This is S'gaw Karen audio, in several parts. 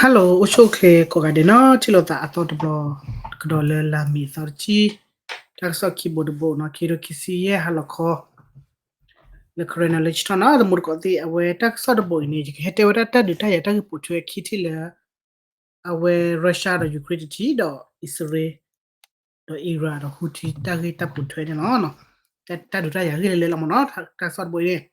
Hello အိၣ်ဆူၣ်အိၣ်ချ့ကိးဂၤဒဲးနီၤ, ထံၣ်လိာ်သးအသီတဘျီ, ကဒီးလၢလါမ့ၤသီတဆံ, တၢ်ကစီၣ်ခံဘိတဘိနီၤ, ခံကထိခံဆံယဲၢ်ဟါလီၤခီ, လၢ Karen လၢ Channel နီၤ, သမူသကိးသ့ၣ်, အဝဲတၢ်ကစီၣ်တဘိအံၤန့ၣ် ယကဟဲတဲဝဲဒၣ်တၢ်ဒုးတၢ်ယၤတၢ်ဂ့ၢ်ပိာ်ထွဲခံထံၣ်လၢ အဝဲ Russia ဒီး Ukraine တထံၣ်, ဒီးအံၣ်စရ့လး, ဒီး Iran ဒီး Houthi တၢ်ဂ့ၢ်တၢ်ပိာ်ထွဲန့ၣ်လီၤ. တၢ်ဒုးတၢ်ယၤဂ့ၢ်လၢလဲလီၤမ့ၢ်နီၤ, တၢ်ကစီၣ်တဘိအံၤန့ၣ်,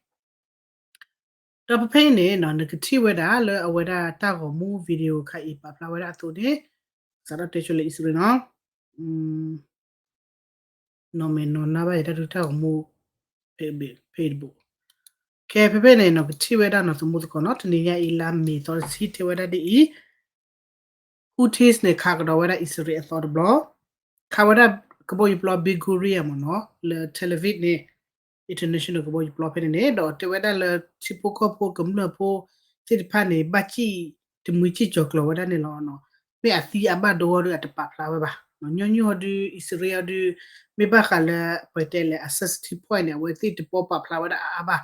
ဒီးဖဲဖဲအံၤန့ၣ်နီၤ, နကထံၣ်ဝဲဒၣ်လၢအဝဲဒၣ်တၢ်ဂီၤမူ video ခါအံၤပာ်ဖျါဝဲဒၣ်အသိးန့ၣ်, စးထီၣ်တဲဆိလၢအံၣ်စရ့လးနီၤ, နီၢ်မဲာ်နီၢ်နၢ်ဘၣ်ယတၢ်ဒုးတၢ်ဂီၤမူ, ဖဲအံၤတဘိ, ခဲဖဲဖဲန့ၣ်နီၤ, ကထံၣ်ဝဲဒၣ်နီၤ သမူသကိးနီၤ, တနံၤညါအံၤလါမ့ၤသီတဆံ တဲဝဲဒၣ်ဒ်အံၤ, Houthis န့ၣ် ခးကဒီးဝဲဒၣ်အံၣ်စရ့လးအသီတဘျီ, ခးဝဲဒၣ်ကဘီယူၤပျီ Ben Gurion မ့ၢ်နီၤ, လၢ Tel Aviv န့ၣ်, international ကဘီယူၤပျီဖဲန့ၣ်န့ၣ်, ဒီးတဲဝဲဒၣ်လၢထံဖိကီၢ်ဖိ ကမျၢၢ်ဖိသ့ၣ်တဖၣ်န့ၣ် ဘၣ်စံၣ်တမှံစံၣ်ကၠီၤကျီၤဝဲဒၣ်န့ၣ်လီၤ. မ့ၢ်အသံအဘၣ်ဒိအီၤဒီးအတပာ်ဖျါဝဲဘၣ်, ညီနုၢ်အီၤဒုး အံၣ်စရ့လးအီၤဒုး, မ့ၢ်ဘၣ်ဃးလၢပတဲလဲၣ် အ sensitive point န့ၣ် အဝဲသ့ၣ်တပီၢ်ပာ်ဖျါဝဲဒၣ်အါအါဘၣ်,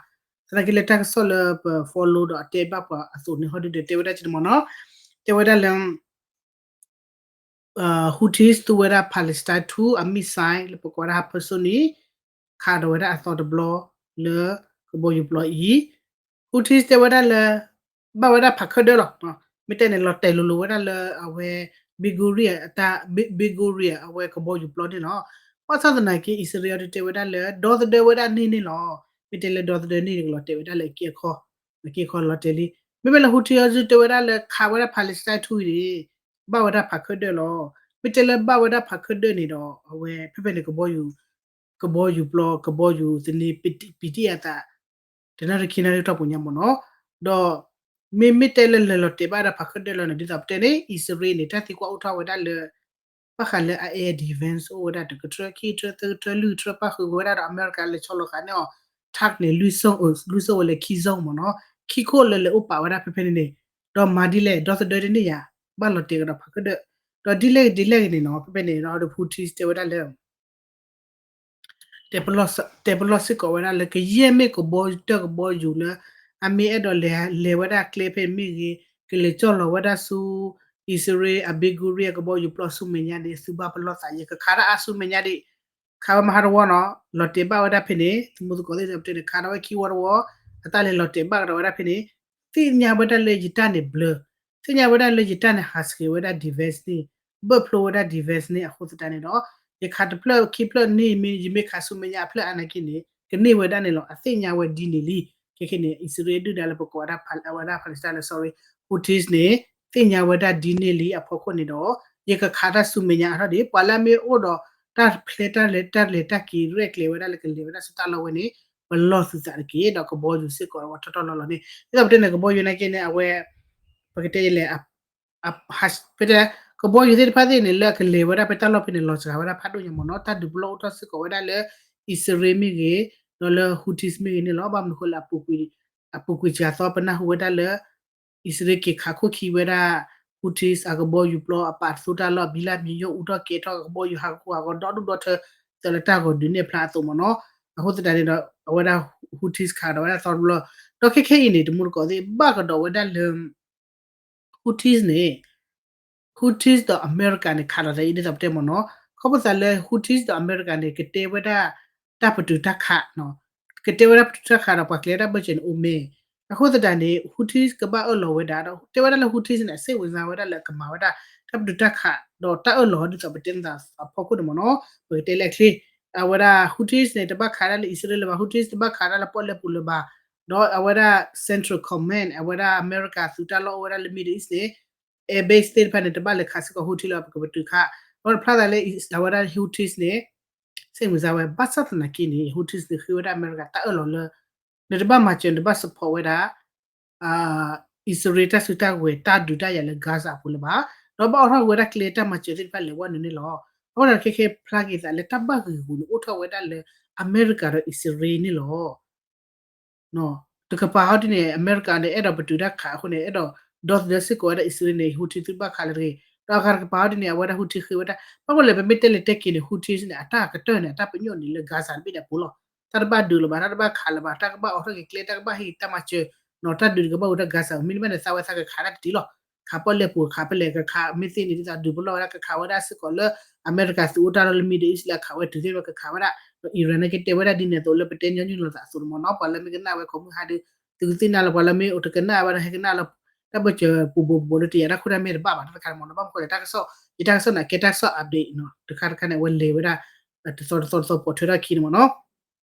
သနာ်က့လၢတၢ်ကစီၣ်လၢပ follow ဒီးအတဲဘၣ်ပှၤအသိးန့ၣ် ဟီဒုးဒီးတဲဝဲဒၣ်က့န့ၣ်မ့ၢ်နီၤ, တဲဝဲဒၣ်လၢ Houthis သူဝဲဒၣ် Palestine two အ missile လၢပကိးဝဲဒၣ် hypersonic ခးဒီးဝဲဒၣ်အသီတဘျီလၢကဘီယူၤပျီအံၤ, Houthis တဲဝဲဒၣ်လၢ ဘၣ်ဝဲဒၣ်ဖးခၢၣ်ဒၢၣ်လီၤ, မ့ၢ်တဲန့ၣ် လီၤတဲာ်လိၤလိၤဝဲဒၣ်လၢအဝဲ Ben Gurion အတၢ် Ben Gurion အဝဲကဘီယူၤပျီန့ၣ်လီၤ. ဘၣ်ဆၣ်သနာ်က့ အံၣ်စရ့လးအီၤဒုးတဲဝဲဒၣ်လၢ ဒီသဒၢဝဲဒၣ်န့ၢ်န့ၣ်လီၤ. မ့ၢ်တဲလၢဒီသဒၢန့ၢ်န့ၣ် ကလီၤတဲာ်ဝဲဒၣ်လၢအက့အခီ, အက့အခီလီၤတဲာ်လံ. မ့မ့ၢ်လၢ Houthi အီၤဒုးတဲဝဲဒၣ်လၢခးဝဲဒၣ် Palestine two အံၤန့ၣ် ဘၣ်ဝဲဒၣ်ဖးခၢၣ်ဒၢၣ်လီၤ. မ့ၢ်တဲလၢဘၣ်ဝဲဒၣ်ဖးခၢၣ်ဒၢၣ်န့ၣ်ဒီး အဝဲဖဲဖဲန့ၣ် ကဘီယူၤပျီ ကဘီယူၤသန့ ပံတံၢ်အသး တနၣ်ရံၣ်ခံနၣ်ရံၣ်ထီၣ်ပူၤညါမ့ၢ်နီၤ, ဒီး မ့မ့ၢ်တဲလၢလဲၤလီၤတဲာ်ဘၣ်ဒီးဖးခၢၣ်ဒၢၣ်လီၤန့ၣ် ဒ်သိးပတဲန့ၣ် အံၣ်စရ့လးန့ၣ် တၢ်သံကွၢ်အိၣ်ထီၣ်ဝဲဒၣ်လၢ ဘၣ်ဃးလၢအ air defense အိၣ်ဝဲဒၣ်တကထၢ ခံထၢ သၢကထၢ လွံၢ်ထၢ ပၣ်ဃုာ်ဝဲဒၣ်ဒီး အမဲရကၤလဲၤဆီလီၤဃာ်န့ၢ်အီၤ tank န့ၣ် လွံၢ်စိၣ်ဝဲလၢခံစိၣ်မ့ၢ်နီၤ, ခံခိၣ်လၢလဲၤအိၣ်ပာ်ဝဲဒၣ်ဖဲဖဲန့ၣ်န့ၣ်, ဒီးမၤဒ်လဲၣ် ဒီသဒၢတန့ၢ်ယၤ ဘၣ်လီၤတဲာ်ကဒီးဖးခၢၣ်ဒၢၣ်, ဒီးဒ်လဲၣ်ဂ့ၤဒ်လဲၣ်ဂ့ၤန့ၣ်နီၤ ဖဲဖဲန့ၣ်ဒီး Houthis တဲဝဲဒၣ်လၢ တဲပလီၢ်စ့ၢ်ကီးဝဲဒၣ်လၢကယဲၢ်မ့ၢ်ကဘီတၢၢ်ကဘီယူၤလၢ အမ့ၢ်အဲၣ်ဒိးလဲၤလဲၤဝဲဒၣ်ကျဲဖဲမ့ၢ်ဂ့ၤ, ကလဲၤကၠီၣ်လီၤဝဲဒၣ်ဆူ အံၣ်စရ့လးအ Ben Gurion အကဘီယူၤပျီဆူမဲာ်ညါန့ၣ် သုဘၣ်ပလီၢ်သး ယကခးတၢ်အါဆူမဲာ်ညါဒံး, ခးဝဲမဟါတဝီနီၤ လီၤတဲာ်ဘၣ်ဝဲဒၣ်ဖဲန့ၣ် သမူသကိးသ့ၣ်တဖၣ်န့ၣ် ခးထီၣ်ဝဲခံဝီတဝီ, အတၢ်လဲၤလီၤတဲာ်ဘၣ်ကဒီးဝဲဒၣ်ဖဲန့ၣ်, သ့ၣ်ညါဝဲဒၣ်လၢယတၢ်န့ၣ်ဘျၢ, သ့ၣ်ညါဝဲဒၣ်လၢယတၢ်န့ၣ်ဟးဆှဲးဝဲဒၣ် defense န့ၣ်, ဘၢၣ်ဖျိဝဲဒၣ် defense န့ၣ် အဃိသတးန့ၣ်ဒီး ယခးတဖျၢၣ်ခံဖျၢၣ်န့ၣ်မ့ၢ် ယမ့ၢ်ခးဆူမဲာ်ညါအဖျၢၣ်အါနာ်က့န့ၣ် ကန့ၢ်ဝဲဒၣ်န့ၣ်လီၤ. အသ့ၣ်ညါဝဲဒ်န့ၣ်လံ. ခဲခဲန့ၣ် အံၣ်စရ့လးဒုၣ်ဒါလၢပကိးဝဲဒၣ် အဝဲဒၣ် Palestine လၢ sorry, Houthis န့ၣ် သ့ၣ်ညါဝဲဒၣ်ဒ်န့ၣ်လံအဖီခိၣ်န့ၣ်ဒီး ယကခးတၢ်ဆူမဲာ်ညါအါထီၣ်ဒံး ပှၤလၢအမ့ၢ်အိၣ်ဒီးတၢ်ဖျဲတၢ်လဲၤတၢ်က့ၤ ရဲၣ်ကျဲၤဝဲဒၣ်လၢကလဲၤဝဲဒၣ်ဆူတၢ်လီၢ်ဝဲန့ၣ် ပလီၢ်သုသးတက့ၢ်. ဒီးကဘီယူၤစ့ၢ်ကီးဝဲထီၣ်ထီၣ်လီၤလီၤန့ၣ် ဒ်သိးပတဲန့ၣ် ကဘီယူၤနာ်က့န့ၣ် အဝဲ ပကတဲလဲၣ် ဖဲတဲ ကဘီယူၤသ့ၣ်တဖၣ်သ့ၣ်န့ၣ် လၢအကလဲၤဝဲဒၣ်ဖဲတၢ်လီၢ်ဖဲန့ၣ် လီၤစှၤဝဲဒၣ်ဖးဒိၣ်ညါမ့ၢ်နီၤ. တၢ်ဒုးပလီၢ်အိၣ်ထီၣ်စ့ၢ်ကီးဝဲဒၣ်လၢ အံၣ်စရ့လးမ့ၢ်ဂ့ၤ ဒီးလၢ Houthis မ့ၢ်ဂ့ၤန့ၣ်လီၤ. ဘၣ်မနုၤဃိလၢ အပူၤကွံာ်စှၤသီ ပနၢ်ဟူဝဲဒၣ်လၢ အံၣ်စရ့လးက့ၤခးခိၣ်ခံဝဲဒၣ် Houthis အကဘီယူၤပျီ အပာ်သူတၢ်လီၢ် ဘံလၢမံၤညိၣ်အူထီၣ်ကဲထီၣ် ကဘီယူၤဟးဂီၤဟးဂီၤဒီဒူၣ်ဒီထၢ သိးလၢတၢ်ဂီၤဒုးနဲၣ်ဖျါအသိးမ့ၢ်နီၤ. အဃိသတးန့ၣ်ဒီး အဝဲဒၣ် Houthis ခးကဒီးဝဲဒၣ်သီတဘျီ ဒီးခဲခဲအံၤန့ၣ် တမူတကိးသ့ၣ် ဘၣ်ကဒီးဝဲဒၣ်လၢ Houthis န့ၣ် Houthis ဒီးအမဲရကၤန့ၣ် ခးဒီးသးအံၤ ဒ်သိးပတဲမ့ၢ်နီၤ, ခီဖျိသးလၢ Houthis ဒီးအမဲရကၤန့ၣ် ကတဲဝဲဒၣ် တၢ်ပတုာ်တၢ်ခး, ကတဲဝဲဒၣ်ပတုာ်တၢ်ခးဒီးပှၤကျဲတၢ်ဘၢၣ်စၢၤန့ၣ်အိၣ်မ့ၢ်, အဃိသတးန့ၣ် Houthis ကဘၣ်အၢၣ်လီၤဝဲဒၣ်ဒီး တဲဝဲဒၣ်လၢ Houthis န့ၣ် အစ့ၣ်ဝံၤစါဝဲဒၣ်လၢကမၤဝဲဒၣ် တၢ်ပတုာ်တၢ်ခး ဒီးတၢ်အၢၣ်လီၤဒ်သိးပတဲနသးအဖီခိၣ်န့ၣ်မ့ၢ်နီၤ, ပကတဲလၢအချ့, အဝဲဒၣ် Houthis န့ၣ် တဘၣ်ခးဒၣ်လၢ အံၣ်စရ့လး လၢၤဘၣ်, Houthis တဘၣ်ခးဒၣ်လၢပီၣ်လဲၣ်ပူၤလၢၤဘၣ်, ဒီးအဝဲဒၣ် Central Command အဝဲဒၣ်အမဲရကၤသုးတၢ်လီၢ်အိၣ်ဝဲဒၣ်လၢ Middle East န့ၣ် air base သ့ၣ်တဖၣ်န့ၣ် တဘၣ်လဲၤခးစ့ၢ်ကီး Houthi လၢၤဘၣ် ပကပတုာ်ခး, ဒီးတဖျါသးလၢ အဝဲဒၣ် Houthis န့ၣ် စ့ၣ်ဝံၤစါဝဲ ဘၣ်ဆၣ်သနာ်က့န့ၣ် Houthis န့ၣ် ဃ့ဝဲဒၣ်အမဲရကၤတၢ်အၢၣ်လီၤလၢ နတဘၣ်မၤစၢၤ နတဘၣ် support ဝဲဒၣ် အံၣ်စရ့လးတၢ်စုတၢ်ဝဲၤတၢ်ဒုးတၢ်ယၤလၢ Gaza အပူၤလၢၤဘၣ်, ဒီးဘၣ်အိးထီၣ်က့ၤဝဲဒၣ်ကျဲတၢ်မၤစၢၤသ့ၣ်တဖၣ်လဲၤဝဲနုာ်န့ၣ်လီၤ. အဃိဒီးခဲခဲဖျါက့ၤသးလၢတၢ်ဘၣ်ဂ့ၢ်ဂူၤန့ၣ် အိၣ်ထီၣ်ဝဲဒၣ်လၢ အမဲရကၤဒီးအံၣ်စရ့လးန့ၣ်လီၤ. တကပၤဟီဒ်န့ၣ် အမဲရကၤန့ၣ် အဲၣ်ဒိးပတုာ်တၢ်ခးအဃိန့ၣ် အဲၣ်ဒိးဒီသဒၢစ့ၢ်ကီးဝဲဒၣ်အံၣ်စရ့လးန့ၣ် Houthi သုတဘၣ်ခးလၢၤတဂ့ၤ, ဒီးအဂၤတကပၤဟီဒ်န့ၣ် အဝဲဒၣ် Houthi ဃ့ဝဲဒၣ် ဘၣ်မနုၤလဲၣ် ပမ့ၢ်တဲလဲၤတဲက့ၤန့ၣ် Houthi န့ၣ် အတၢ်ကတၢၢ်န့ၣ် အတၢ်ပညိၣ်န့ၣ်လၢ Gaza တဘ့ၣ်ဒၣ်ပူၤလီၤ. တၢ်တဘၣ်ဒုးလၢၤဘၣ်, တၢ်တဘၣ်ခးလၢၤဘၣ်, တၢ်ကဘၣ်အိးထီၣ်က့ၤကျဲ, တၢ်ကဘၣ်ဟ့ၣ်တၢ်မၤစၢၤ တၢ်ဒုးန့ၣ်ကဘၣ်အိၣ်တၢ် Gaza မ့တမ့ၢ်န့ၣ် သးဝဲသးကခးတၢ်တတုၤလီၤ. ခးပီၣ်လဲၣ်ပူၤ ခးဖဲလဲၣ် ကခးမ့ၢ်သ့န့ၣ် ဒ်သိးဒုးပလီၢ်ဝဲဒၣ် ကခးဝဲဒၣ်စ့ၢ်ကီးလၢ အမဲရကၤသုးအိၣ်တၢ်လီၢ်လၢ Middle East လၢအခးဝဲတုၤသ့ၣ်တဖၣ် ကခးဝဲဒၣ်. ဒီး Iran န့ၣ်ကတဲဝဲဒၣ်ဒ်န့ၣ်အသိးလၢပတဲညီနုၢ်လိာ်သးအသိးန့ၣ်မ့ၢ်နီၤ ပှၤလၢမ့ၢ်ကနၣ်ဝဲကိးမုၢ်ဟါဒီး သုကသ့ၣ်နၤလီၤ ပှၤလၢမ့ၢ်အိၣ်တကနၣ်ဝဲဒီး ဟဲကနၣ်လီၤ တၢ်ပၢၢ်စၢၤပူၤဘိးပူၤဘိးလၢတယာ်တၢ်ခိၣ်တၢ်မဲာ်တဘၣ်ဘၣ် တၢ်တခါန့ၣ်မ့ၢ်နီၤ ဘၣ်မနုၤဃိလဲၣ် တၢ်ကစီၣ် ယတၢ်ကစီၣ်န့ၣ် ကဲတၢ်ကစီၣ် update နီၤ တခါတခါန့ၣ် အဝဲလဲၤဝဲဒၣ် တသီတသီတသီပိာ်ထွဲထီၣ်ခံန့ၣ်မ့ၢ်နီၤ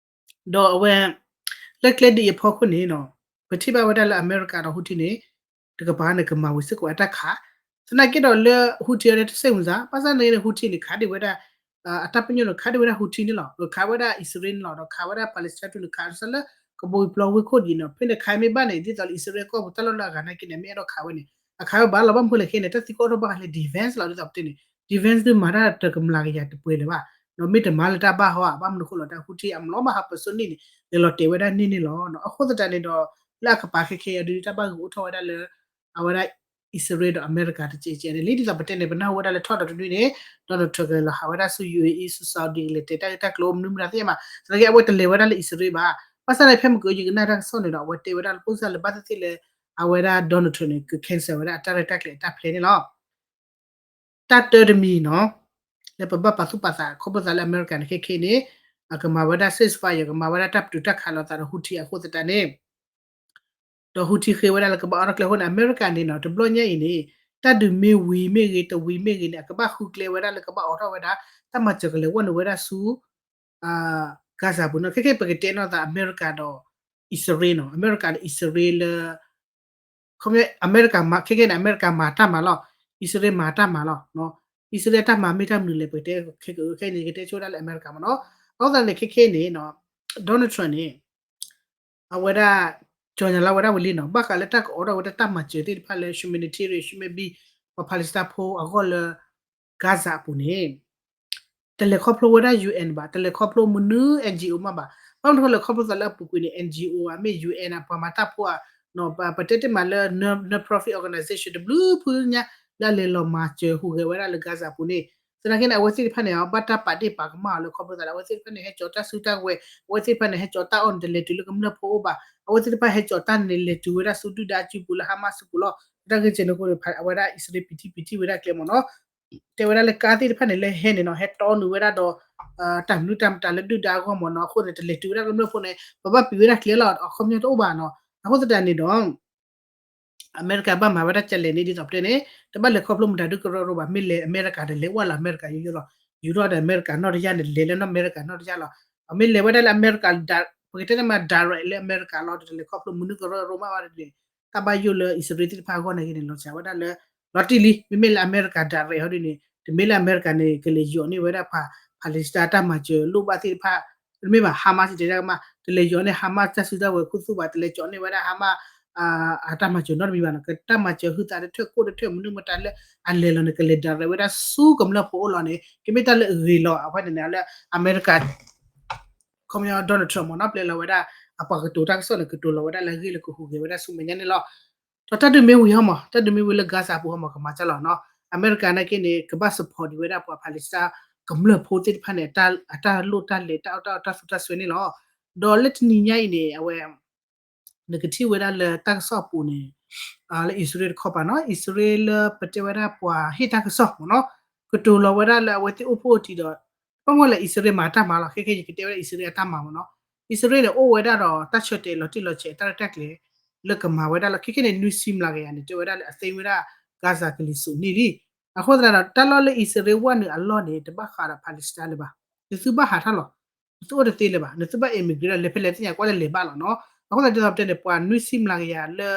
ဒီးအဝဲ လၢကျဲဒ်အံၤအဖီခိၣ်န့ၣ်နီၤ ပထံၣ်ဘၣ်ဝဲဒၣ်လၢအမဲရကၤဒီး Houthi န့ၣ် တကပၤန့ၣ် ကမၤဝံၤစ့ၢ်ကီးအတၢ်ခး သနာ်က့ဒီးလၢ Houthi အံၤတစဲးမုၢ်စါ ဘၣ်ဆၣ်န့ၣ် Houthi န့ၣ် ခးဒံးဝဲဒၣ် အတၢ်ပညိၣ်န့ၣ် ခးဒံးဝဲဒၣ် Houthi န့ၣ်လီၤ ခးဝဲဒၣ်အံၣ်စရ့လးန့ၣ်လီၤ ဒီးခးဝဲဒၣ် Palestine န့ၣ် ခးစ့ၢ်လၢ ကဘီယူၤပျီဝ့ၢ်ခိၣ်ဒ်န့ၣ် ဖဲန့ၣ်ခးမ့ၢ်ဘၣ်န့ၣ် ဒ်သိးလၢအံၣ်စရ့လးကီၢ်ပူၤတၢ်လီၢ်လၢအဂၤနာ်က့န့ၣ် မ့ၢ်အဲၣ်ဒိးခးဝဲန့ၣ် အခးဝဲဘၣ်လီၤ ဘၣ်မနုၤဃိလဲၣ်ခဲန့ၣ် တၢ်သံကွၢ်ထီၣ်ဘၣ်ဃးလၢ defense လီၤ ဒ်သိးပတဲန့ၣ် defense ဒုးမၤတၢ်တကမျးကယၤတပှဲၤလၢၤဘၣ် ဒီးမ့ၢ်တမၤလၢတၢ်ဘၣ်ဟီဧါ ဘၣ်မနုၤဃိလီၤ တၢ် Houthi အမျီဘၣ်ဟးပၢၤစိန့ၣ်န့ၣ် လဲၤလီၤတဲာ်ဝဲဒၣ်န့ၣ်န့ၣ်လီၤ အဃိသတးန့ၣ်ဒီး လၢအကပၤခဲခဲအံၤဒုး တၢ်ဘၣ်ဂုာ်အိၣ်ထီၣ်ဝဲဒၣ်လၢ အဝဲဒၣ် အံၣ်စရ့လးဒီးအမဲရကၤတကဲးကဲးန့ၣ်လံ ဒ်သိးပတဲန့ၣ် ပနၢ်ဟူဝဲဒၣ်လၢထီၣ်ဒီးတနွံန့ၣ် Donald Trump ကလဲၤလီၤဟးဝဲဒၣ်ဆူ ယူအေအ့ ဆူ Saudi ကလဲၤတဲာ်တၢ်ဂ့ၢ်တၢ်ကျိၤအိၣ်မနုၤမတၤသ့ၣ်မး သနာ်က့အဝဲတလဲၤဝဲဒၣ်လၢအံၣ်စရ့လးဘၣ် ဘၣ်ဆၣ်န့ၣ် ဖဲမုၢ်ကယုၢ်ကနၣ်တၢ်ကစီၣ်န့ၣ်ဒီး အဝဲတဲဝဲဒၣ်လၢ ပိၢ်စၢ်လၢဘၣ်သ့ၣ်သ့ၣ်လၢ အဝဲဒၣ် Donald Trump န့ၣ် က cancel ဝဲဒၣ်အတၢ်ရဲၣ်တၢ်ကျဲၤအတၢ် plan န့ၣ်လီၤ တၢ်တၢတမံၤနီၤ လၢပဘၣ်ပာ်သူၣ်ပာ်သး ခီဖျိသးလၢအမဲရကၤန့ၣ် ခဲခဲအံၤန့ၣ် အကမၤဝဲဒၣ် ceasefire ကမၤဝဲဒၣ်တၢ်ပတုာ်တၢ်ခးလိာ်သးဒီး Houthi အဃိသတးန့ၣ် ဒီး Houthi ဃ့ဝဲဒၣ်လၢကဘၣ်အိးထီၣ်ကျဲအဃိန့ၣ် အမဲရကၤန့ၣ်နီၤ တဘျီညါအံၤန့ၣ် တၢ်ဒုးမ့ၢ်ဝံၤမ့ၢ်ဂ့ၤ တဝံၤမ့ၢ်ဂ့ၤန့ၣ် အကဘၣ်ဃုကျဲဝဲဒၣ်လၢကဘၣ်အိးထီၣ်ဝဲဒၣ် တၢ်မၤစၢၤကလဲၤဝဲနုာ်ဝဲဒၣ်ဆူ Gaza ပူၤနီၤ ခဲခဲအံၤပကတဲနီၢ်သး အမဲရကၤဒီး အံၣ်စရ့လးနီၤ အမဲရကၤဒီးအံၣ်စရ့လးလၢ ခီ အမဲရကၤမၤ ခဲခဲန့ၣ် အမဲရကၤမၤတၢ်မၤလီၤ အံၣ်စရ့လးမၤတၢ်မၤလီၤ အံၣ်စရ့လးတၢ်မၤမ့ၢ်တၢ်မနုၤလဲၣ် ပကတဲခဲကခဲန့ၣ် ကတဲဆိဝဲဒၣ်လၢအမဲရကၤမ့ၢ်နီၤ အဃိသတးန့ၣ် ခဲခဲန့ၣ် Donald Trump န့ၣ် အဝဲဒၣ် ကြေညာလီၤဝဲဒၣ်ဝံၤလံနီၤ ဘၣ်ဃးလၢတၢ်ကအိးထီၣ်ဝဲဒၣ်တၢ်မၤစၢၤသ့ၣ်တဖၣ်လၢ humanitarian ရှုမ့ၢ်ဘံ ပှၤ Palestine ဖိအဂီၢ်လၢ Gaza အပူၤန့ၣ် တလဲၤခီဖျိဝဲဒၣ် ယူအ့ၣ် ဘၣ် တလဲၤခီဖျိမနုၤ NGO မးဘၣ် ဘၣ်မနုၤဃိလဲၣ် ခီဖျိသးလၢအပူၤကွံာ်န့ၣ် NGO ဧါ မ့ၢ် ယူအ့ၣ် ဧါ ပှၤမၤတၢ်ဖိဧါ ပတဲတ့ၢ်မးလၢ non-profit organization တဘျုးဖုညါ လၢအလဲၤလီၤမၤစၢၤဟူးဂဲၤဝဲဒၣ်လၢ Gaza ပူၤန့ၣ် သနာ်က့န့ၣ် အဝဲသ့ၣ်တဖၣ်န့ၣ် ဘၣ်တၢ်ပာ်ဒ့ၣ်ပာ်ကမၣ်အီၤလၢခီဖျိသးလၢ အဝဲသ့ၣ်တဖၣ်န့ၣ် ဟဲကၠီၤတၢ်စုတၢ်ဝဲၤ အဝဲသ့ၣ်တဖၣ်န့ၣ် ဟဲကၠီၤတၢ်အီၣ်န့ၣ် တလဲၤတုၤလၢကမျၢၢ်ဖိအိၣ်ဘၣ် အဝဲသ့ၣ်တဖၣ်ဟဲကၠီၤတၢ်န့ၣ် လဲၤတုၤဝဲဒၣ်ဆူဒုၣ်ဒါအစုပူၤလၢ Hamas စုပူၤလီၤ တၢ်ဂ့ၢ်ကဲန့ၣ်အဃိန့ၣ် အဝဲဒၣ်အံၣ်စရ့လးပံးထံပံးထံဝဲဒၣ်ကျဲမ့ၢ်နီၤ တဲဝဲဒၣ်လၢကါသ့ၣ်တဖၣ်န့ၣ် လၢဟဲန့ၣ်နီၤ ဟဲတီနုာ်ဝဲဒၣ်ဒီး တၢ်မနုၤတၢ်မတၤလၢဒုၣ်ဒါအဂီၢ်မ့ၢ်နီၤ အဃိန့ၣ် တလဲၤတုၤဝဲဒၣ်ကမျၢၢ်ဖိန့ၣ် ပဘၣ်ပံၤဝဲဒၣ်ကျဲလီၤ အခီပညီတအိၣ်ဘၣ်နီၤ အဃိသတးန့ၣ်ဒီး အမဲရကၤဘၣ်မၤဝဲဒၣ်ကလဲၣ်န့ၣ် ဒ်သိးပတဲန့ၣ် တဘၣ်လဲၤခီဖျိမတၤဒုကရၢကရိဘၣ် မ့ၢ်လဲၤအမဲရကၤဒီးလဲၤဝဲလၢအမဲရကၤယိယိလီၤ ယူၤထီၣ်ဒီးအမဲရကၤနီၢ်တယၢ်န့ၣ် လဲၤလၢနီၢ်အမဲရကၤနီၢ်တယၢ်လီၤ အမ့ၢ်လဲၤဝဲဒၣ်လၢအမဲရကၤ ပကတဲန့ၣ်မး direct လၢအမဲရကၤလီၤ တလဲၤခီဖျိမနုၤကရၢကရိမးဘၣ်ဒ်န့ၣ် တၢ်ဘၣ်ယိၣ်လၢအံၣ်စရ့လးသ့ၣ်တဖၣ်အဂီၢ်န့ၣ်ဂ့ၤန့ၣ် လီၤစှၤဝဲဒၣ်လၢ လီၤတံၢ်လံ မ့မ့ၢ်လၢအမဲရကၤ direct ဟီဒ်န့ၣ် တမ့ၢ်လၢအမဲရကၤန့ၣ် ကလဲၤယိးန့ၢ်ဝဲဒၣ်ပှၤ Palestine တၢ်မၤစၢၤလိၣ်ဘၣ်သ့ၣ်တဖၣ် တမ့ၢ်ဘၣ် Hamas တဲတၢ်ကမၣ် တလဲၤယိးန့ၢ် Hamas တၢ်စုတၢ်ဝဲၤခူသူၣ်ဘၣ် တလဲၤကၠီၤန့ၢ်ဝဲဒၣ် Hamas အတၢ်မၤစၢၤနီတမံၤဘၣ်နီၤ ကတၢ်မၤစၢၤဟုသးတထၢၣ်ကိၣ်တထၢၣ်မနုၤမတၤလၢ အလဲၤလီၤန့ၣ် ကလဲၤ direct ဝဲဒၣ်ဆူကမျၢၢ်ဖိအိၣ်လီၤန့ၣ် ကမ့ၢ်တၢ်လၢအဂ့ၤလီၤ အဝဲန့ၣ်န့ၣ်လၢအမဲရကၤ ခီပညီ Donald Trump မ့ၢ်နီၤ ပျဲလီၤဝဲဒၣ် အပှၤကတိၤတၢ်ကစီၣ်န့ၣ် ကတိၤလီၤဝဲဒၣ်လၢအဂ့ၢ်လၢကဟူးဂဲၤဝဲဒၣ်ဆူမဲာ်ညါန့ၣ်လီၤ ဒီးတၢ်ဒုးမ့ၢ်ဝံၤဟီမး တၢ်ဒုးမ့ၢ်ဝံၤလၢ Gaza ပူၤဟီမး ကမၤကၢ်လီၤနီၤ အမဲရကၤနာ်က့န့ၣ် ကဘၣ် support ဒံးဝဲဒၣ်ပှၤ Palestine ကမျၢၢ်ဖိသ့ၣ်တဖၣ်န့ၣ် အတၢ်လိၣ်တၢ်လဲၤတၢ်အီၣ်တၢ်အီတၢ်သူတၢ်စွဲန့ၣ်လီၤ ဒီးလၢတနံၤညါအံၤန့ၣ် အဝဲ နကထံၣ်ဝဲဒၣ်လၢတၢ်ကစီၣ်အပူၤန့ၣ် လၢအံၣ်စရ့လးတခီပၤနီၤ အံၣ်စရ့လးလၢပတဲဝဲဒၣ်ပှၤဟ့ၣ်တၢ်ကစီၣ်မ့ၢ်နီၤ ကတိၤလီၤဝဲဒၣ်လၢအဝဲသ့ၣ်အိၣ်ဖှိၣ်အထံဒီး ဘၣ်မနုၤလဲၣ် အံၣ်စရ့လးမၤတၢ်မၤလီၤ ခဲခဲယကတဲဝဲဒၣ်အံၣ်စရ့လးအတၢ်မၤမ့ၢ်နီၤ အံၣ်စရ့လးန့ၣ် အိၣ်ဝဲဒၣ်ဒီးတၢ်ဆၢတဲာ်လီၤတံၢ်လီၤဆဲးတၢ်ရဲၣ်တၢ်ကျဲၤ လၢကမၤဝဲဒၣ်လၢ ခဲခဲန့ၣ် နွံဆံမျးကယၤန့ၣ် တဲဝဲဒၣ်လၢအသ့ဝဲဒၣ် Gaza ကလံၤစိးန့ၣ်လံ အဃိသတးဒီး တၢ်လီၢ်လၢအံၣ်စရ့လးဝဲနုာ်အလီၢ်န့ၣ် တဘၣ်ဃးဒီး Palestine လၢၤဘၣ် နသုဘၣ်ဟးထီၣ်လီၤ နသုအိၣ်တသ့လၢၤဘၣ် နသုဘၣ် immigrant ဒီးလဲၤဖဲလဲၣ်သ့ၣ်ညါကွၢ်လၢလဲၤဘၣ်လီၤနီၤ အဃိသတးဒ်သိးပတဲန့ၣ် ပှၤနွံဆံမျးကယၤလၢ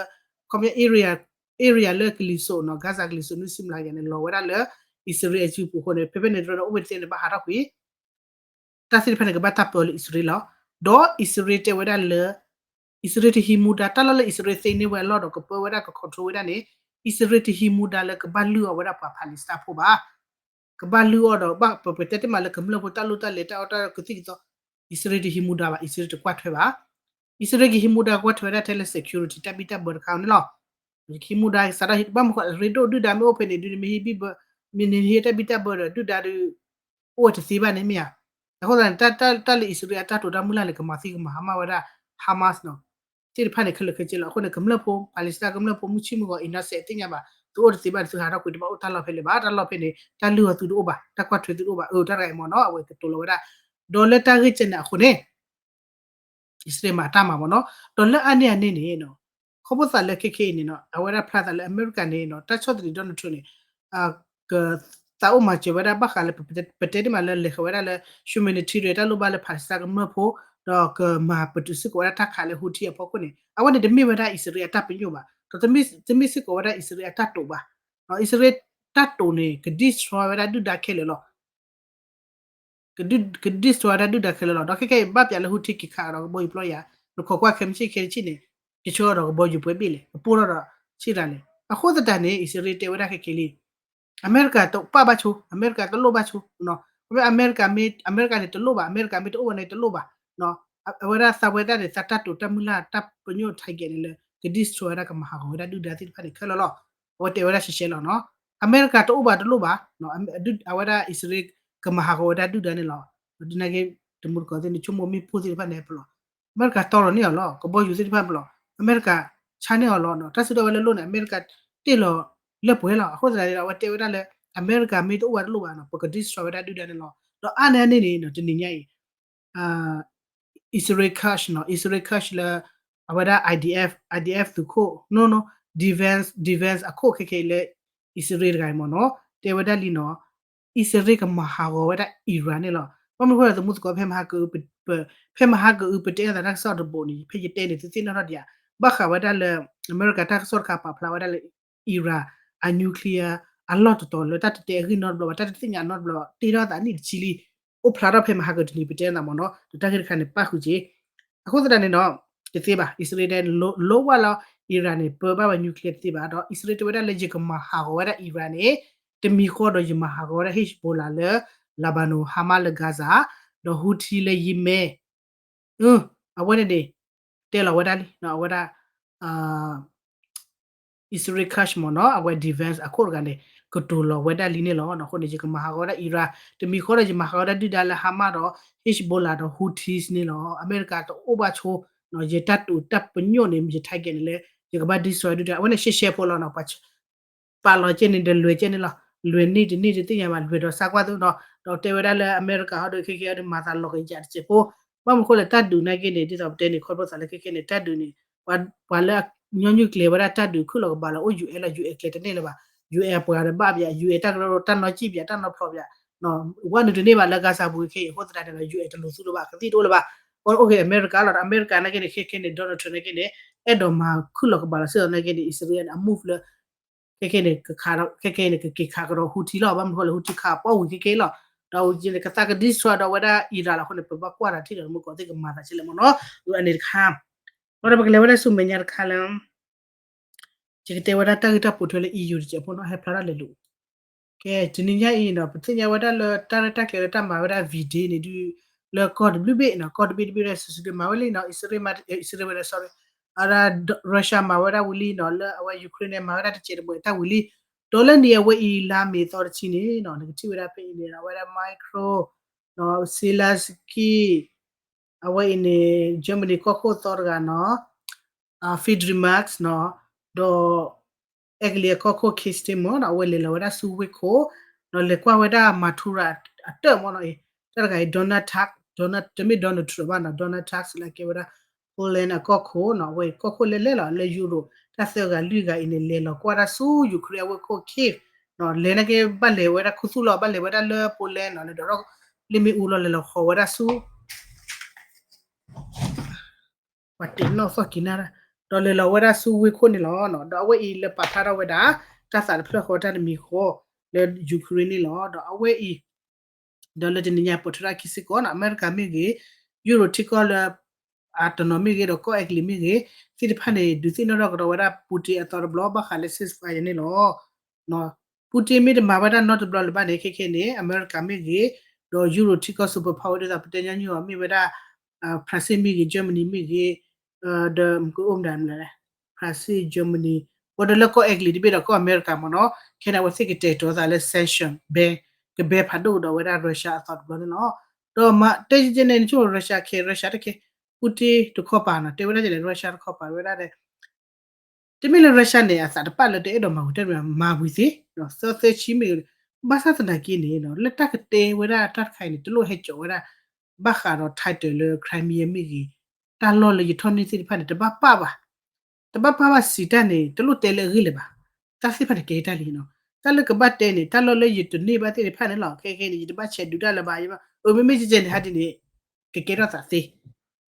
ခီပညီ area လၢကလံၤစိးနီၤ Gaza ကလံၤစိးနွံဆံမျးကယၤန့ၣ် လီၤဝဲဒၣ်လၢ အံၣ်စရ့လးအစုပူၤအဃိန့ၣ် ဖဲဖဲန့ၣ်တရၢန့ၣ် အိၣ်ဝဲတသ့န့ၣ် ဘၣ်ဟးထီၣ်ကွံာ် တၢ်သ့ၣ်တဖၣ်န့ၣ် ကဘၣ်တၢ်ပၢလၢအံၣ်စရ့လးလီၤ ဒီးအံၣ်စရ့လးတဲဝဲဒၣ်လၢ အံၣ်စရ့လးတဟံးမူဒါ တၢ်လီၢ်လၢအံၣ်စရ့လးသ့န့ၢ်ဝဲအလီၢ်ဒီးကပၢဝဲဒၣ်က control ဝဲဒၣ်န့ၣ် အံၣ်စရ့လးတဟံးမူဒါလၢကဘၣ်လုၢ်အီၣ်ဝဲဒၣ်ပှၤ Palestine ဖိဘၣ် ကဘၣ်လုၢ်အီၣ်ဒီး ဘၣ်ပပတဲတ့ၢ်မးလၢကမျၢၢ်ဖိတၢ်လိၣ်တၢ်လဲၤ တၢ်အီၣ်တၢ်ကသံၣ်ကသီ အံၣ်စရ့လးတဟံးမူဒါဘၣ် အံၣ်စရ့လးတကွၢ်ထွဲဘၣ် အံၣ်စရ့လးကဟံးမူဒါကွၢ်ထွဲဝဲဒၣ်ထဲလၢ security တၢ်ဘံၣ်တၢ်ဘၢတခါန့ၣ်လီၤ ကဟံးမူဒါစးထီၣ်ဟံးဘၣ်မနုၤဃိ ရ့ဒိၣ်ဒုၣ်ဒါမ့ၢ်အိၣ်ဖဲန့ၣ် ဒုးနမ့ၢ်ဟံးဘံၣ်ဘၢ မ့ၢ်နဟံးတၢ်ဘံၣ်တၢ်ဘၢဒီး ဒုၣ်ဒါဒီး အိၣ်ဝဲတသ့ဘၣ်န့ၣ်မ့ၢ်ဧါ အဃိသတးန့ၣ် တၢ်လၢအံၣ်စရ့လးအတၢ်တိာ်တၢ်မုၢ်လၢ်န့ၣ် ကမၤသံကမၤဟါမၢ်ဝဲဒၣ် Hamas နီၤ သ့ၣ်တဖၣ်န့ၣ် ခဲလၢာ်ခဲဆ့လီၤ. အဃိန့ၣ် ကမျၢၢ်ဖိ Palestine ကမျၢၢ်ဖိ မုၢ်ဆ့ၣ်မုၢ်ဂီၤ innocent သ့ၣ်ညါဘၣ်, သုအိၣ်တသ့ဘၣ်ဒီး သုဟးထီၣ်ကွံာ်တဘၣ် အိၣ်တၢ်လီၢ်ဖဲလဲၣ်ဘၣ်, တၢ်လီၢ်ဖဲန့ၣ် တၢ်လုၢ်အီၤသုတအိၣ်ဘၣ်, တၢ်ကွၢ်ထွဲသုတအိၣ်ဘၣ်, အၢ တၢ်တဂၤအံၤမ့ၢ်နီၤ အဝဲကတိၤလီၤဝဲဒၣ်, ဒီးလၢတၢ်ဂ့ၢ်ကဲန့ၣ်အဃိန့ၣ် အံၣ်စရ့လးမၤတၢ်မၤမ့ၢ်နီၤ, ဒီးလၢအါန့ၢ်အန့ၣ်န့ၣ် ခီဖျိသးလၢခဲခဲအံၤန့ၣ်နီၤ အဝဲဒၣ်ဖျါသးလၢအမဲရကၤန့ၣ်နီၤ တၢ်ဆီၣ်သနံး Donald Trump န့ၣ် ကသးအိၣ်မၤစၢၤဝဲဒၣ်ဘၣ်ဃးလၢ ပတဲဒ်မးလၢလဲၤဃီၤဝဲဒၣ်လၢ humanitarian တၢ်လိၣ်ဘၣ်လၢ Palestine ကမျၢၢ်ဖိ, ဒီးကမၤပတုာ်စ့ၢ်ကီးဝဲဒၣ်တၢ်ခးလၢ Houthi အဖီခိၣ်န့ၣ် အဝဲန့ၣ်တမ့ၢ်ဝဲဒၣ်အံၣ်စရ့လးအတၢ်ပညိၣ်ဘၣ်, ဒီးတမ့ၢ်စ့ၢ်ကီးဝဲဒၣ်အံၣ်စရ့လးအတၢ်တိာ်ဘၣ်, အံၣ်စရ့လးတၢ်တိာ်န့ၣ် က destroy ဝဲဒၣ်ဒုၣ်ဒါခဲလၢာ်လီၤ. က destroy ဝဲဒၣ်ဒုၣ်ဒါခဲလၢာ်လီၤ. ဒီးခဲခဲအံၤဘၣ်ပျးလၢ Houthi က့ၤခးဒီးကဘီယူၤပျီယၤ, နခိးကွၢ်ခဲမုၢ်ဆ့ၣ်ခဲတဆံၣ်န့ၣ် ကဆှၢဒီးကဘီယူၤပှဲၤဘ့ၣ်လဲၣ်, ကပိၢ်ထီၣ်ဒီးဆံၣ်ရၤလဲၣ်. အဃိသတးန့ၣ် အံၣ်စရ့လးတဲဝဲဒၣ်ခဲက့ၤလံ အမဲရကၤတပာ်ဘၣ်ဆိ, အမဲရကၤတလိၣ်ဘၣ်ဆိ, အမဲရကၤမ့ၢ် အမဲရကၤန့ၣ်တလိၣ်ဘၣ်, အမဲရကၤမ့ၢ်တအိၣ်ဘၣ်န့ၣ်တလိၣ်ဘၣ်, အဝဲဒၣ်သးဝဲဒၣ်န့ၣ် သးတၢ်တိာ်တၢ်မုၢ်လၢ်တၢ်ပညိၣ် target န့ၣ်လၢ က destroy ဝဲဒၣ် ကမၤဟးဂီၤဝဲဒၣ်ဒုၣ်ဒါသ့ၣ်တဖၣ်န့ၣ်ခဲလၢာ်လီၤ. အဝဲတဲဝဲဒၣ်ရှဲရှဲလီၤနီၤ, အမဲရကၤတအိၣ်ဘၣ်တလိၣ်ဘၣ်, အဝဲဒၣ်အံၣ်စရ့လး ကမၤဟးဂီၤဝဲဒၣ်ဒုၣ်ဒါန့ၣ်လီၤ. ဒ်န့ၣ်က့ တမူတကိးသ့ၣ်န့ၣ် ဆိကမိၣ်မ့ၣ်ပိၢ်သ့ၣ်တဖၣ်န့ၣ်ပလီၤ, အမဲရကၤတီလီၤန့ၢ်အီၤလီၤ, ကဘီယူၤသ့ၣ်တဖၣ်ပလီၤ, အမဲရကၤဆါန့ၢ်အီၤလီၤ, တၢ်စုကဝဲၤလၢအလိၣ်န့ၣ် အမဲရကၤတ့ၢ်လီၤလၢပှဲၤလီၤ. အဃိသတးန့ၣ်ဒီး အဝဲတဲဝဲဒၣ်လၢ အမဲရကၤမ့ၢ်တအိၣ်ဘၣ်တလိၣ်ဘၣ်နီၤ ပက destroy ဝဲဒၣ်ဒုၣ်ဒါန့ၣ်လီၤ. ဒီးအါန့ၢ်အန့ၣ်န့ၣ် တနံၤညါအံၤ Israel Katz နီၤ, Israel Katz လၢ အဝဲဒၣ် IDF, IDF သုးခိၣ် နီၤနီၤ defense, defense အခိၣ်ခဲခဲအံၤလၢ အံၣ်စရ့လးတဂၤအံၤမ့ၢ်နီၤ တဲဝဲဒၣ်လံနီၤ, အံၣ်စရ့လးကမၤဟးဂီၤဝဲဒၣ် Iran န့ၣ်လီၤ. ဘၣ်မနုၤအဃိလဲၣ် သမူသကိး ဖဲမဟါကအု ဖဲမဟါကအု ပတဲအသးတၢ်ကစီၣ်တဘိန့ၣ် ဖဲယတဲန့ၣ် သုသ့ၣ်နီၣ်ထီၣ်ဒံးဧါ, ဘၣ်ဃးဝဲဒၣ်လၢ အမဲရကၤတၢ်ကစီၣ်တခါပာ်ဖျါဝဲဒၣ်လၢ Iran အ nuclear အလီၢ်တတီၤလၢတၢ်တတဲအဂ့ၢ်နီတဘျီဘၣ်, တၢ်တသ့ၣ်ညါနီတဘျီဘၣ်, တ့ထီၣ်အသးနံၣ်တဆံလံ, အိၣ်ဖျါထီၣ်ဖဲမဟါကတနံၤ ပတဲနသးမ့ၢ်နီၤ, ဒီးတၢ်ဂ့ၢ်တခါန့ၣ် ပၣ်ဃုာ်က့ၤ. အဃိသတးန့ၣ်ဒီး တသ့ဘၣ်, အံၣ်စရ့လးတဲ လိဝဲလီၤ Iran န့ၣ် ပၢဘၣ်ဝဲ nuclear တသ့ဘၣ်, ဒီးအံၣ်စရ့လးတဲဝဲဒၣ်လၢ ယကမၤဟးဂီၤဝဲဒၣ် Iran န့ၣ် တမံၤဃီဒီးယမၤဟးဂီၤဝဲဒၣ် Hezbollah လၢ Lebanon, Hamas လၢ Gaza, ဒီး Houthi လၢ Yemen အဝဲန့ၣ်န့ၣ် တဲလီၤဝဲဒၣ်လံ အဝဲဒၣ် Israel Katz မ့ၢ်နီၤ အဝဲ defense အခိၣ်တဂၤန့ၣ် ကတိၤလီၤဝဲဒၣ်လံန့ၣ်လီၤ. အဃိန့ၣ် ယကမၤဟးဂီၤဝဲဒၣ် Iran, တမံၤဃီဒီးယမၤဟးဂီၤဝဲဒၣ်ဒုၣ်ဒါလၢ Hamas ဒီး Hezbollah ဒီး Houthis န့ၣ်လီၤ. အမဲရကၤတအိၣ်ဘၣ်ဆိ, ယတၢ်တိာ်တၢ်ပညိၣ်န့ၣ် ယ target န့ၣ်လၢ ယကဘၣ် destroy ဒုၣ်ဒါ, အဝဲန့ၣ်ရှဲရှဲဖိလီၤနီၤ ပာ်လီၤကဲန့ၣ်ဒီးလွဲၢ်ကဲန့ၣ်လီၤ, လွဲၢ်န့ၢ်တန့ၢ်တသ့ၣ်ညါဘၣ်, လွဲၢ်ဒီးစါကွၢ်သုနီၤ, ဒီးတဲဝဲဒၣ်လၢအမဲရကၤဟီဒီးခဲခဲအံၤဒီးမၤသးလီၤကယၤတစဲးဖိ, ဘၣ်မနုၤအဃိလဲၣ် တၢ်ဒုးနာ်က့န့ၣ် ဒ်သိးပတဲန့ၣ် ခီဖျိသးလၢခဲခဲန့ၣ် တၢ်ဒုးန့ၣ် ပှၤလၢညီနုၢ်ကျဲၤဝဲဒၣ်တၢ်ဒုးခုၣ်လီၤကဘၣ်လီၤ အိၣ် ယူၢ်အဲၣ် လီၤ, ယူၢ်အဲၣ် ကျဲၤတန့ၢ်လၢၤဘၣ်, ယူၢ်အဲၣ် ပှၤတဘၣ်ပၠး, ယူၢ်အဲၣ် တၢ်ကရၢကရိ တၢ်နီၢ်ကံၣ်ပၠး တၢ်နီၢ်ဖျိးပၠး, ဝဲနုာ်တန့ၢ်ဘၣ်လၢ Gaza ပူၤခဲခဲအံၤ အဃိသတးန့ၣ်ဒီး ယူၢ်အဲၣ် တလူၤသူလၢၤဘၣ်, ကသံၣ်တအိၣ်လၢၤဘၣ်, အိၣ်က့ၤအမဲရကၤလီၤ, ဒီးအမဲရကၤနာ်က့န့ၣ် ခဲခဲန့ၣ် Donald Trump နာ်က့န့ၣ် အဲၣ်ဒိးမၤခုၣ်လီၤကဘၣ်လီၤစ့ၢ်ကီးနာ်က့န့ၣ် အံၣ်စရ့လးန့ၣ် အ move လၢ ခဲခဲန့ၣ် ကခးဒီး ခဲခဲအံၤန့ၣ် ကက့ၤခးကဒီး Houthi လီၤ, ဘၣ်မနုၤအဃိလဲၣ် Houthi ခးပီၣ်ဝံၤခဲခဲလီၤ, ဒီးအံၤန့ၣ် ကသးက destroy ဒီးဝဲဒၣ် Iran လီၤ. အဃိန့ၣ် ပဘၣ်ကွၢ်တၢ်ထံၣ်ဒီး မုၢ်ကီၢ်သ့ၣ်ကမၤသးကလဲၣ်မ့ၢ်နီၤ, အန့ၣ်တခါ, ဒီးပကလဲၤဝဲဒၣ်ဆူမဲာ်ညါတခါလၢ ယကတဲဝဲဒၣ်တၢ်ဂ့ၢ်တၢ်ပိာ်ထွဲလၢ EU တစဲးဖိနီၤ ဟဲဖျါထီၣ်လဲၤလူၤ, ကဲ တနံၤညါအံၤနီၤ ပသ့ၣ်ညါဝဲဒၣ်လၢတၢ်ရဲၣ်တၢ်ကျဲၤလၢတၢ်မၤဝဲဒၣ် V-Day န့ၣ်ဒုး လၢကီၢ်တဘျုးဘ့ၣ်နီၤ ကီၢ်တဘ့ၣ်တဘ့ၣ်ဝဲဒၣ်စုစုဒုးမၤဝဲလံနီၤ အံၣ်စရ့လး အံၣ်စရ့လးဝဲဒၣ် sorry အဝဲဒၣ် Russia မၤဝဲဒၣ်ဝံၤလံနီၤ လၢအဝဲ Ukraine န့ၣ် မၤဝဲဒၣ်တစဲးတမှဲၤတၢ်ဝံၤလံ, ဒီးလၢန့ၣ်အဝဲအံၤလါမ့ၤသီတဆံန့ၣ်နီၤ နကထံၣ်ဝဲဒၣ်ဖဲအံၤန့ၣ် အဝဲဒၣ် Macron နီၤ Zelensky အဝဲအံၤန့ၣ် Germany ကီၢ်ခိၣ်သီတဂၤနီၤ Friedrich Merz နီၤ ဒီး အဲကလံးအကီၢ်ခိၣ် Keir Starmer နီၤ အဝဲလဲၤလီၤဝဲဒၣ်ဆူဝ့ၢ်ခိၣ် ဒီးလဲၤကွၢ်ဝဲဒၣ် Maduro အတၢၣ်မ့ၢ်နီၤအံၤ တၢ်တဂၤအံၤ Donald Tusk တမ့ၢ် Donald Trump ဘၣ်နီၤ Donald Tusk လၢအကဲဝဲဒၣ် Poland အကီၢ်ခိၣ်နီၤ အဝဲကီၢ်ခိၣ်လဲၢ်လဲၢ်လီၤ လၢ Europe တၢ်သၢဂၤလွံၢ်ဂၤအံၤန့ၣ် လဲၤလီၤကွၢ်တၢ်ဆူ Ukraine အဝ့ၢ်ခိၣ် Kyiv နီၤ လဲၤနာ်က့ဘၣ်လဲၤဝဲဒၣ်ခူသူၣ်လီၤ ဘၣ်လဲၤဝဲဒၣ်လၢ Poland နီၤ လဲၤဒိးထီၣ် လ့ၣ်မ့ၣ်အူလီၤ လဲၤလီၤဃီၤဝဲဒၣ်ဆူ ပှၤတဲနီၣ်သီၣ်က့ၤနၢ် ဒီးလဲၤလီၤဝဲဒၣ်ဆူဝ့ၢ်ခိၣ်န့ၣ်လီၤ. ဒီးအဝဲအံၤလၢပာ်ဖျါထီၣ်ဝဲဒၣ် တၢ်သးတဖျၢၣ်ဃီတၢ်တမံၤဃီ လၢ Ukraine န့ၣ်လီၤ. ဒီးအဝဲအံၤ ဒီးလၢတနံၤညါပိာ်ထွဲတၢ်ခံစ့ၢ်ကီးနီၤ အမဲရကၤမ့ၢ်ဂ့ၤ Europe ထံကီၢ်လၢ အတနီၤမ့ၢ်ဂ့ၤ ဒီးကီၢ်အဲကလံးမ့ၢ်ဂ့ၤ သ့ၣ်တဖၣ်န့ၣ် ဒုးသ့ၣ်နီၣ်ထီၣ်ကဒီးဝဲဒၣ် Putin အသီတဘျီ ဘၣ်ဃးလၢ ceasefire န့ၣ်လီၤ. Putin မ့ၢ်တမၤဝဲဒၣ်နီတဘျီလၢၤဘၣ်န့ၣ် ခဲခဲန့ၣ် အမဲရကၤမ့ၢ်ဂ့ၤ ဒီး Europe ထံကီၢ် superpower ဒ်သိးပတဲညီနုၢ်အီၤ မ့ၢ်ဝဲဒၣ် France မ့ၢ်ဂ့ၤ Germany မ့ၢ်ဂ့ၤ ဒီးမ့ၢ်ကအိၣ်မတၤလဲၣ် France Germany ဝဲဒီးလၢကီၢ်အဲကလံးတဘ့ၣ်ဒီးကီၢ်အမဲရကၤမ့ၢ်နီၤ ခဲန့ၣ် အဝဲသ့ၣ်ကတဲာ်ကတီၤသးလၢ sanction ဘဲ ကဘဲဖးဒိၣ်ကဒီးဝဲဒၣ် Russia အသီတဘျီန့ၣ်လီၤ. ဒီးမ့ၢ်တဲယဲန့ၣ် နဆိ Russia ခဲ Russia တခဲ Putin တခီပၤနီၤ တဲဝဲဒၣ်ဒ်လဲၣ် Russia တခီပၤဝဲဒၣ်ဒီး တမ့ၢ်လၢ Russia န့ၣ် အသးတပာ်လၢတအဲၣ်ဒိးမၤဝံၤတၢ်မၤဝံၤသ့, သီသၢဆံမ့ၢ်ဂ့ၤ, ဘၣ်ဆၣ်သနာ်က့န့ၣ် လၢတၢ်ကတဲဝဲဒၣ်တၢ်တခါအံၤန့ၣ် တလိၣ်ဟဲကၠီးဝဲဒၣ် ဘၣ်ဃးဒီး title လၢ Crimea မ့ၢ်ဂ့ၤ, တၢ်လီၢ်လၢယထီၣ်န့ၢ်သ့ၣ်တဖၣ်န့ၣ် တဘၣ်ပာ်ဘၣ်, တဘၣ်ပာ်ဘၣ်စံးတၢ်န့ၣ် တလိၣ်တဲလၢအဂ့ၢ်လၢၤဘၣ်, တၢ်သ့ၣ်တဖၣ်န့ၣ်ကဲတၢ်လံနီၤ, တၢ်လၢကဘၣ်တဲန့ၣ် တၢ်လီၢ်လၢယတန့ၢ်ဘၣ်သ့ၣ်တဖၣ်န့ၣ်လီၤ, ခဲခဲန့ၣ် ယတဘၣ်ဆဲးဒုးတၢ်လၢၤဘၣ်, အမ့မ့ၢ်ကဲကဲန့ၣ် ဟးဒ်န့ၣ် ကကဲထီၣ်သးသ့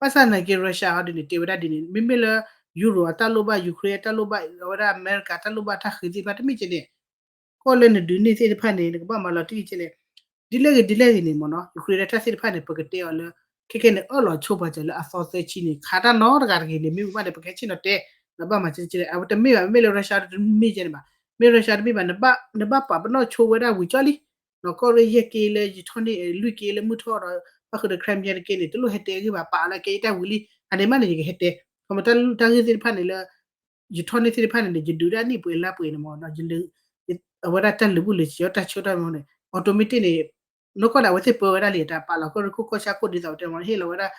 ဘၣ်ဆၣ်သနာ်က့ Russia ဟီဒ်န့ၣ် တဲဝဲဒၣ်ဒ်န့ၣ် မ့မ့ၢ်လၢ Europe အတၢ်လိၣ်ဘၣ် Ukraine အတၢ်လိၣ်ဘၣ် အဝဲဒၣ်အမဲရကၤတၢ်လိၣ်ဘၣ်တၢ်ဃ့သ့ၣ်တဖၣ် တမ့ၢ်ကဲန့ၣ် ကီၢ်လၢနဒုးန့ၢ်သ့ၣ်တဖၣ်န့ၣ် နကဘၣ်မၤလီၤတံၢ်ကဲန့ၣ် ဒ်လဲၣ်ဂ့ၤဒ်လဲၣ်ဂ့ၤန့ၣ်မ့ၢ်နီၤ Ukraine ဒီးတၢ်သ့ၣ်တဖၣ်န့ၣ် ပကတဲအီၤလၢ ခဲခဲန့ၣ် အၢၣ်လီၤဆိပာ်စၢၤလၢအသီသၢဆံန့ၣ် ခးတၢ်နီတဂၤတဂ့ၤန့ၣ် မ့ၢ်ဝံၤဘၣ်န့ၣ် ပကဟဲဆ့ၣ်နီၤတဲ လၢဘၣ်မၤကဲကဲ အဝဲတမ့ၢ်ဘၣ် မ့ၢ်လၢ Russia တမ့ၢ်ကဲန့ၣ်ဘၣ်, မ့ၢ် Russia တမ့ၢ်ဘၣ် နဘၣ်ပာ်ပနီၣ်ဆိဝဲဒၣ်ဝံၤကၠီလံ နီၢ်ကီၢ်ရ့ၣ်ယဲၢ်က့လၢယထီၣ်န့ၢ် လွံၢ်က့လၢမုၢ်ထီၣ်ဒီး ဘၣ်ဃုာ်ဒီး Crimea တက့န့ၣ် တလိၣ်ဟဲတဲအဂ့ၢ်ဘၣ် ပာ်လၢကဲယတၢ်ဝံၤလံ အန့ၣ်မးန့ၣ် ယကဟဲတဲ ခီမ့ၢ်တၢ်ဂ့ၢ်သ့ၣ်တဖၣ်န့ၣ်လၢ ယထီၣ်န့ၢ်သ့ၣ်တဖၣ်န့ၣ်န့ၣ် ယဒုးဒၣ်နံၣ်ပှဲၤလါပှဲၤန့ၣ်မ့ၢ်နီၤ အဝဲဒၣ်တၢ်လုာ်ဘူၣ်လုာ်စံၤ တၢ်ဆၢကတီၢ်မ့ၢ်န့ၣ် automatic န့ၣ် နီၢ်ကီၢ်ဒီးအဝဲသ့ၣ်ပၢဝဲဒၣ်လံ တၢ်ပာ်လီၤကီၢ်ရ့ၣ်ခိၣ်ကီၢ်ဆၣ်ခိၣ်ဒ်သိးတဲမ့ၢ် ဟ့ၣ်လီၤဝဲဒၣ်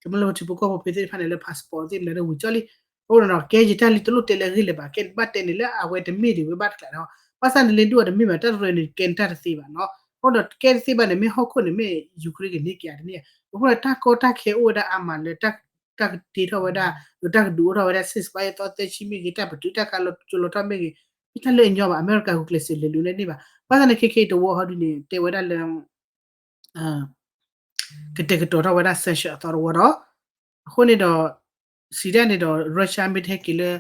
ကမျၢၢ်ထံဖိကီၢ်ဖိဖဲသ့ၣ်တဖၣ်န့ၣ်လၢ passport သ့ၣ်မနုၤဒီးဝံၤကၠီလံ အဃိဒီးနီၤ ကဲယတၢ်လံတလိၣ်တဲလၢအဂ့ၢ်လၢၤဘၣ် ကဲဘၣ်တဲန့ၣ်လၢအဝဲတမ့ၢ်ဒံးဝဲဘၣ်တကျးဒီး ဘၣ်ဆၣ်န့ၣ်လၢဒူၣ်အီၤတမ့ၢ်ဘၣ် တၢ်တရၢန့ၣ် ကဲန့ၣ်တၢ်တသ့ဘၣ်နီၤ အဃိဒီးကဲတသ့ဘၣ်န့ၣ် မ့ၢ်ဟီၣ်ခိၣ်န့ၣ် မ့ၢ် Ukraine ကန့ၢ်က့ၤတန့ၢ် အဃိဒီးတၢ်ကီတၢ်ခဲ အိၣ်ဝဲဒၣ်အါမးလၢ တၢ်ကတ့ထီၣ်ဝဲဒၣ် ဒီးတၢ်ကဒုးအိၣ်ထီၣ်ဝဲဒၣ် ceasefire သီသၢဆံမ့ၢ်ဂ့ၤ တၢ်ပတုာ်တၢ်ခးလီၤကၠိလီၤထီၣ်မ့ၢ်ဂ့ၤ မ့ၢ်တၢ်လၢအညီဘၣ် အမဲရကၤဂုာ်ကျဲးစၢးလဲၤလူၤန့ၣ်န့ၢ်ဘၣ် ဘၣ်ဆၣ်န့ၣ် ခဲခဲတဝီဟီဒ်န့ၣ် တဲဝဲဒၣ်လၢ ကတဲာ်ကတီၤထီၣ်ဝဲဒၣ် sanction အသီတဝီဒီး အဃိန့ၣ်ဒီး စံးဒၣ်န့ၣ်ဒီး Russia မ့ၢ်တဟဲက့ၤလၢ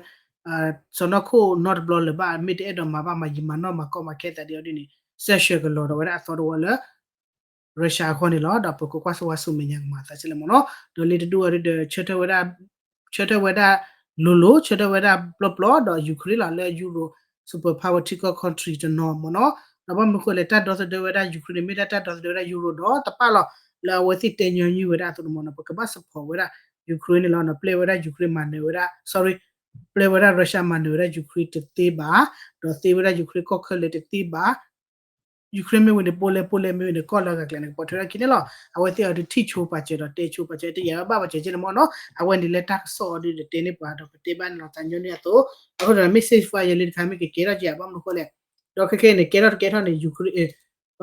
စီၤနီၢ်ခိၣ်နီတဘျီလၢၤဘၣ် မ့ၢ်တအဲၣ်ဒိးမၤဘၣ်မၤ ယမၤနီၣ်မၤကီမၤခဲသးဒ်အီၤဒ်န့ၣ် sanction ကလီၤဒီးဝဲဒၣ်အသီတဝီလၢ Russia အဂီၢ်န့ၣ်လီၤ. ဒီးပကကွၢ်ဆိဝါဆူမဲာ်ညါကမၤသးဒ်လဲၣ်မ့ၢ်နီၤ. ဒီးလၢတဒူၣ်အီၤဒ်ဒီး ဆၢထၢၣ်ဝဲဒၣ် ဆၢထၢၣ်ဝဲဒၣ်လိၤလိၤ ဆၢထၢၣ်ဝဲဒၣ်ပျီပျီ ဒီး Ukraine လီၤ လၢ Euro superpower ထံကီၢ် country တနီၤမ့ၢ်နီၤ. ဒီးဘၣ်မနုၤဃိလဲၣ် တၢ်ဒီသဒၢဝဲဒၣ် Ukraine န့ၣ် မ့ၢ်ဒၣ်တၢ်ဒီသဒၢဝဲဒၣ် Euro ဒီးတပာ်လီၤ လၢအဝဲသ့ၣ်တဲညီနုၢ်ဝဲဒၣ်အသိးန့ၣ်မ့ၢ်နီၤ. ပကဘၣ် support ဝဲဒၣ် Ukraine န့ၣ်လီၤ. ပျဲဝဲဒၣ် Ukraine မၤနၢၤဝဲဒၣ် sorry ပျဲဝဲဒၣ် Russia မၤနၢၤဝဲဒၣ် Ukraine တသ့ဘၣ်, ဒီးသ့ဝဲဒၣ် Ukraine ကီၢ်ခဲလၢာ်တသ့ဘၣ်. Ukraine မ့ၢ်ဝံၤန့ၣ် Poland, Poland မ့ၢ်ဝံၤန့ၣ် ကီၢ်လၢအဂၤကျဲန့ၣ် ကပိာ်ထွဲထီၣ်ခံန့ၣ်လီၤ. အဝဲသ့ၣ်အီၤဒုးထံၣ်ဆိပာ်စၢၤဒီးတဲဆိပာ်စၢၤ တယာ်ဝဲဘၣ်ပာ်စၢၤက့န့ၣ်မ့ၢ်နီၤ. အဝဲန့ၣ်လၢတၢ်ကစီၣ်အီၤဒုးဒီးတဲန့ၢ်ပှၤဒီးပတဲဘၣ်န့ၣ်လီၤ သးညီနုၢ်အသိး. အဃိဒီးမ့ၢ် ceasefire လၢတခါမ့ၢ်ကကဲထီၣ်က့ၤ ဘၣ်မနုၤဃိလဲၣ်. ဒီးခဲခဲအံၤန့ၣ် ကဲထီၣ်တကဲထီၣ်န့ၣ် Ukraine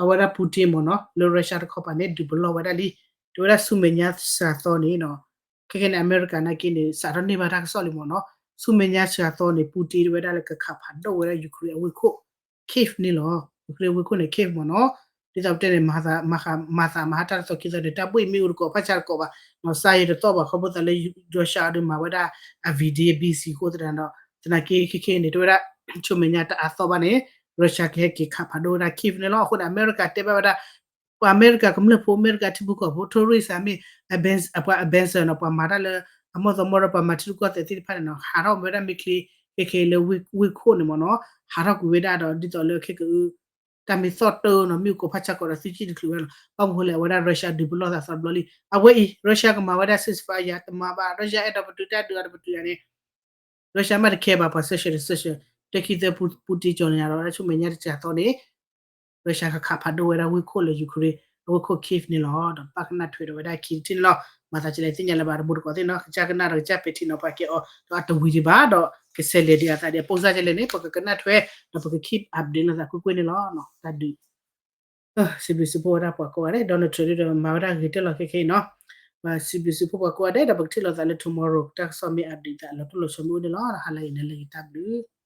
အဝဲဒၣ် Putin မ့ၢ်နီၤ လၢ Russia တခီပၤန့ၣ် ဒုးပလီၢ်ဝဲဒၣ်လံ. တဲဝဲဒၣ်ဆူမဲာ်ညါစှၤသီန့ၣ်နီၤ ခဲခဲန့ၣ် အမဲရကၤနာ်က့န့ၣ် စးထီၣ်န့ၢ်ဘၣ်တၢ်ကစီၣ်လံမ့ၢ်နီၤ. ဆူမဲာ်ညါစှၤသီန့ၣ် Putin တဲဝဲဒၣ်လၢကခးဖးဒိၣ်ဝဲဒၣ် Ukraine အဝ့ၢ်ခိၣ် Kyiv န့ၣ်လီၤ. Ukraine ဝ့ၢ်ခိၣ်န့ၣ် Kyiv မ့ၢ်နီၤ. ဒ်သိးပတဲန့ၣ် မၤသးမၤဟါတၢ်တသီခံသီန့ၣ် တၢ်ဘှ့ၣ်မ့ၢ်အိၣ်တကိးဖးဆါတကိးဘၣ်. စါယတသီၣ်ဘၣ် ခီဖျိသးလၢ Russia အီၤဒုးမၤဝဲဒၣ် အ V D B C ဃိသတးဒီး သနာ်က့ခဲခဲအံၤန့ၣ် တဲဝဲဒၣ် ဆူမဲာ်ညါတအါသီဘၣ်န့ၣ် Russia ကဟဲက့ၤခးဖးဒိၣ်ဝဲဒၣ် Kyiv န့ၣ်လီၤ. အဃိန့ၣ် အမဲရကၤတဲဘၣ်ဝဲဒၣ် ပှၤအမဲရကၤကမျၢၢ်ဖိ အမဲရကၤထံဖိကီၢ်ဖိ tourist မ့ၢ် ပှၤ ambassador နီၤ ပှၤမၤတၢ်လၢ အမီၢ်သီမီၢ်ဒီး ပှၤမၤထံရူၢ်ကီၢ်သဲးသ့ၣ်တဖၣ်န့ၣ်နီၤ ဟးထီၣ်ဝဲဒၣ်မ့ၢ်ချ့ ခဲခဲလၢဝ့ၢ်ခိၣ်န့ၣ်မ့ၢ်နီၤ ဟးထီၣ်ကွံာ်ဝဲဒၣ်ဒီး ဒ်သိးလၢခဲကအု တၢ်မ့ၢ်သီၣ်တၢ်နီၤ မ့ၢ်အိၣ်ကိးဖးဆါကိးဒီး သုစံၣ်တချုးဝဲလီၤ. ဘၣ်မနုၤဃိလဲၣ် အဝဲဒၣ် Russia ဒုးပလီၢ်သးသီတဘျီလံ. အဝဲအံၤ Russia ကမၤဝဲဒၣ် ceasefire တမၤဘၣ် Russia အဲၣ်ဒိးပတုာ်တၢ်ဒုးအီၤတပတုာ်ယၤန့ၣ် Russia မ့ၢ်တခဲဘၣ် ပှၤ sanction တ sanction တခံသၢ Putin ကၠီၤန့ၣ်ယၤဒီး ဝဲဒၣ်ဆူမဲာ်ညါတစှၤသီန့ၣ် Russia ကခးဖးဒိၣ်ဝဲဒၣ်ဝ့ၢ်ခိၣ်လၢ Ukraine အဝ့ၢ်ခိၣ် Kyiv န့ၣ်လီၤ. ဒီးဘၣ်ကနၣ်ထွဲဒီးဝဲဒၣ်ခံထံၣ်န့ၣ်လီၤ. မၤသးဒ်လဲၣ်သ့ၣ်ညါလၢၤဘၣ် တမူတကိးသ့ၣ်နီၤ ကစၢ်ကနၣ်ဒီးကစၢ်ပဲာ်ထံနီၤဖးက့ၤအီၤ ဒီးအတဝံၤဒံးဘၣ် ဒီးကဆဲးလဲၤဒံးအသးဒံး အပိစၢ်ဒ်လဲၣ်န့ၣ် ပကကနၣ်ထွဲ ဒီးပက keep update လိာ်သးကွ့ၢ်ကွ့ၢ်န့ၣ်လီၤ. တၢ်ဒုး စံးဘျုးစံးဖှိၣ်ဝဲဒၣ်ပှၤကိးဂၤဒဲး Donald Trump ဒ်ဒီးမၤဝဲဒၣ်ဂ့ၤတၢၢ်လီၤခဲခဲအံၤနီၤ. ပစံးဘျုးစံးဖှိၣ်ပှၤကိးဂၤဒဲး ဒီးပကထံၣ်လိာ်သးလၢ tomorrow တၢ်ကစီၣ်မ့ၢ် update သးလီၤတိၢ်လီၤဆီမ့ၢ်အိၣ်န့ၣ်လီၤ. ဟါလၢအဂ့ၤ နၤလၢအဂ့ၤ တၢ်ဘျုး